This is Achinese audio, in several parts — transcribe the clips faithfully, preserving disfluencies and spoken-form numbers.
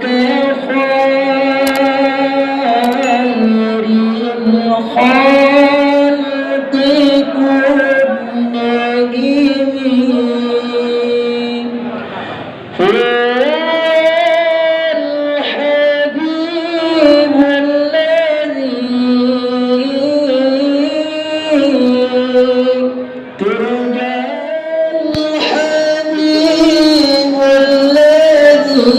خير الخلق كلهم، هو الحبيب الذي ترجى الحبيب الذي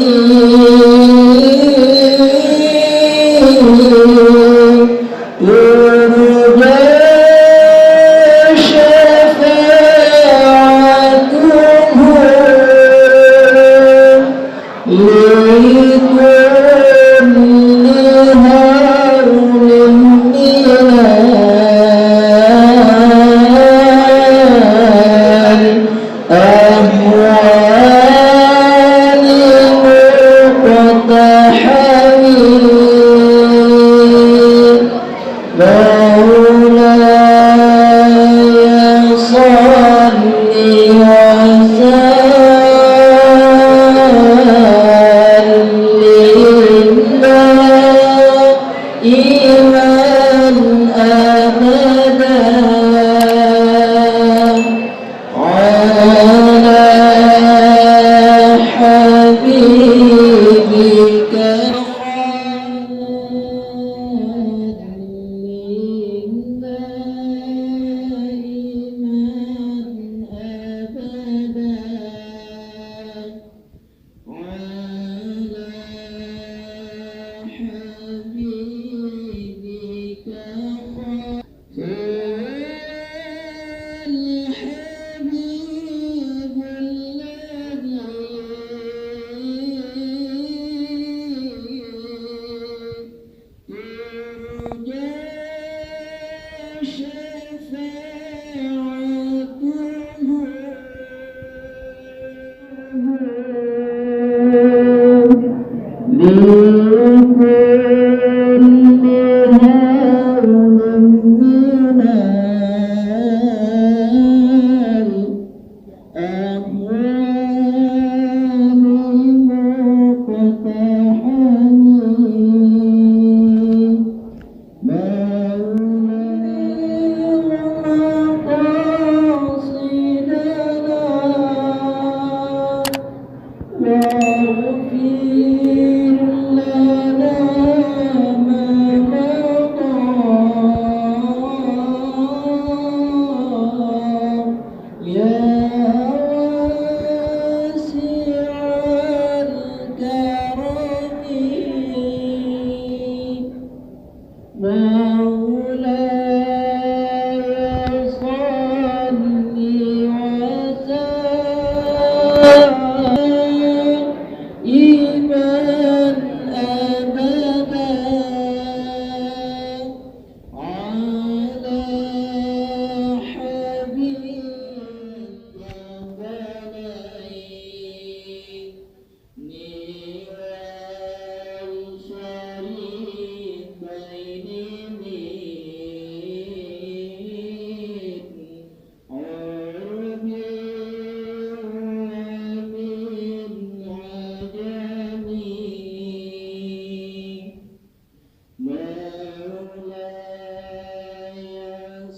ترجى شفاعته لكل هول من الأهوال مقتحم. مولاي صل وسلم دائما أبدا على حبيبك خير دائما أبدا على حبيبك خير الحبيب الذي ترجى شفاعته لكل هول من الأهوال مقتحم. مولاي مقاصدنا واغفر لنا ما مضى يا واسع الكرم. مولاي صل وسلم أبدا على حبيبك خير مولاي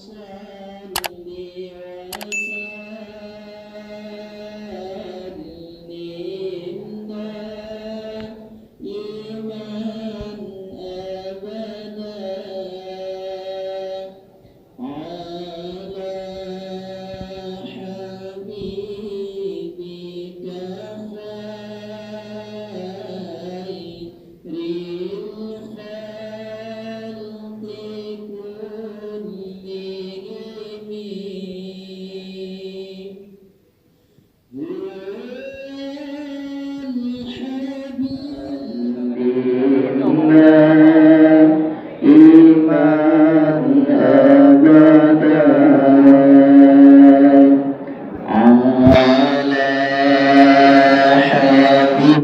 صل وسلم دائما أبدا على حبيبك خير الخلق كلهم. هو الحبيب دائما أبدا على حبيب